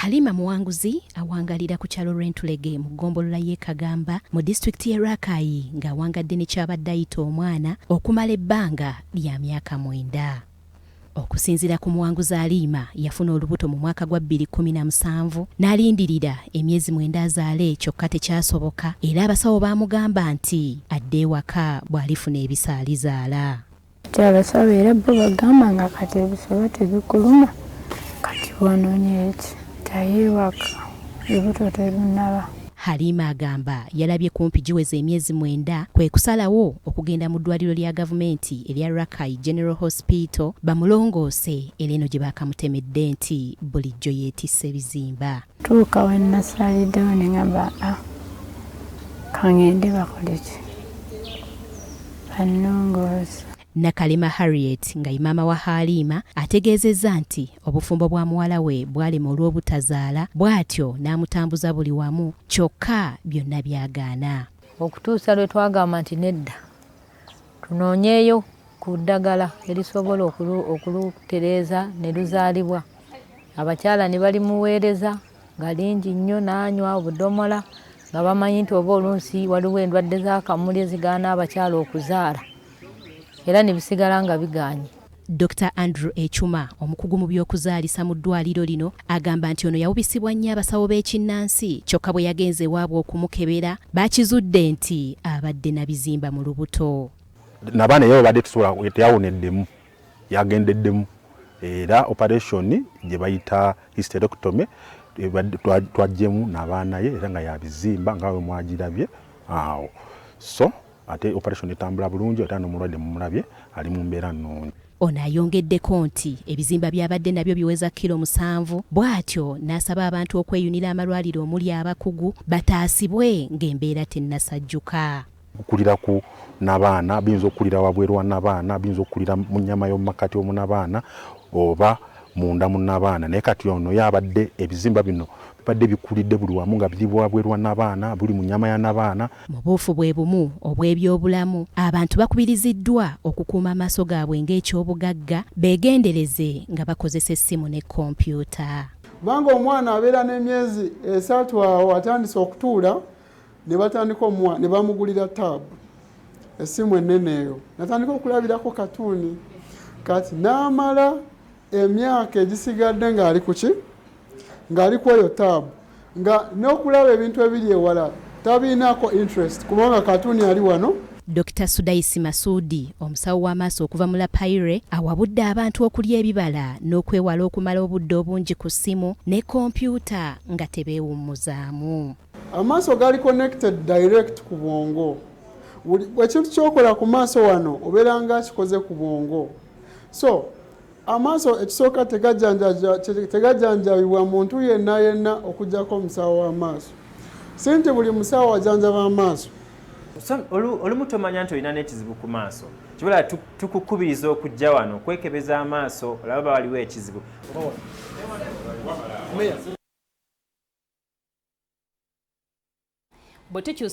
Halima Muwanguzi awangalira ku kyalo Lwentulege mu ggombolola y'e Kagamba mu disitulikiti y'e Rakai ng'awangadde ne ky'abadde ayita omwana okumala ebbanga lya myaka mwenda. Okusinziira ku Muwanguzi Aliima yafuna olubuto mu mwaka gwa 2017 n'alindirira emyezi mwenda azaale kyokka tekyasoboka era abasawo baamugamba nti adde ewaka bw'alifuna ebisa alizaala. Kati abasawo era bo bagamba nga kati ebisoba tebikuluma kati wanoonye ki ddayo ewaka olubuto terunaba. Halima agamba yalabye kumpi giweze emyezi mwenda kwe kusalawo okugenda mu ddwaliro lya gavumenti erya Rakai General Hospital bamulongoose era eno gye baakamutemedde nti bulijjo yeetisse bizimba. Tuuka we nasaliddewo ne ngamba a kangende bakole ki bannongoose. Nakalema Harriet nga ye maama wa Halima ategeezezza nti obufumbo bwa muwala we bwalema olw'obutazaala bw'atyo n'amutambuza buli wamu kyokka byonna byagaana. Okutuusa lwe twagamba nti nedda tunoonyeeyo ku ddagala erisobola okulutereeza ne luzaalibwa, abakyala ne balimuweereza nga lingi nnyo n'anywa obudomola nga bamanyi nti oba oluusi waliwo endwadde z'akamuli ezigaana abakyala okuzaala era ne bisigala nga bigaanye. Dokita Andrew Echuma omukugu mu by'okuzaalisa mu ddwaaliro lino agamba nti ono yawubisibwa nnyo abasawo b'ekinnansi kyokka bwe yagenze ewaabwe okumukebera baakizudde nti abadde na bizimba mu lubuto. Nabaana era babadde tusobola teyawoneddemu yagendeddemu era operation gye bayita hysterectomy twaggyemu nabaana ye era nga yabizimba nga bwe mwagirabye awo so ate operation etambula bulungi era n'omulwadde mumulabye ali mu mbeera nnungi. Ono ayongeddeko nti ebizimba by'abadde nabyo biweza kkiro musanvu bw'atyo n'asaba abantu okweyunira amalwaliro omuli abakugu bataasibwe ng'embeera tennasajjuka. Kukulira ku nabaana biyinza okukulira wabweru wa nabaana, biyinza okukulira mu nnyama y'omu makkati omu nabaana oba munda mu nabaana naye kati ono ye abadde ebizimba bino bibadde bikulidde buli wamu nga biri wabweru wa nabaana, buli mu nnyama ya nabaana. Mu buufu bwe bumu obw'ebyobulamu, abantu bakubiriziddwa okukuuma amaaso gaabwe ng'ekyobugagga, beegendereze nga bakozesa essimu ne kompyuta. Kubanga omwana abeera n'emyezi esatu awo atandise okutuula ne batandika omuwa ne bamugulira taabu essimu ennene eyo natandika okulabirako katuuni kati n'amala emyaka egisigadde ng'ali kuki ng'ali ku eyo taabu nga n'okulaba ebintu ebiri ewala tabiinaako interest kubanga katuuni ali wano. Dokita Sudaisi Masudi, omusawo w'amaaso okuva mu Lapaire awabudde abantu okulya ebibala n'okwewala okumala obudde obungi ku ssimu ne kompyuta nga tebeewummuzaamu. Amaaso gali connected direct ku bwongo. Buli ekintu kyokola ku maaso wano obeera nga akikoze ku bwongo. So amaaso ekisooka tegajanjabibwa muntu yenna yenna okuggyako omusawo w'amaaso. Si nti buli musawo ajanjaba amaaso. Olumu tomanya nti olina n'ekizibu ku maaso. Kibula tukukubiriza okujja wano okwekebeza amaaso olaba waliwo ekizibu. Bwe tukyusa.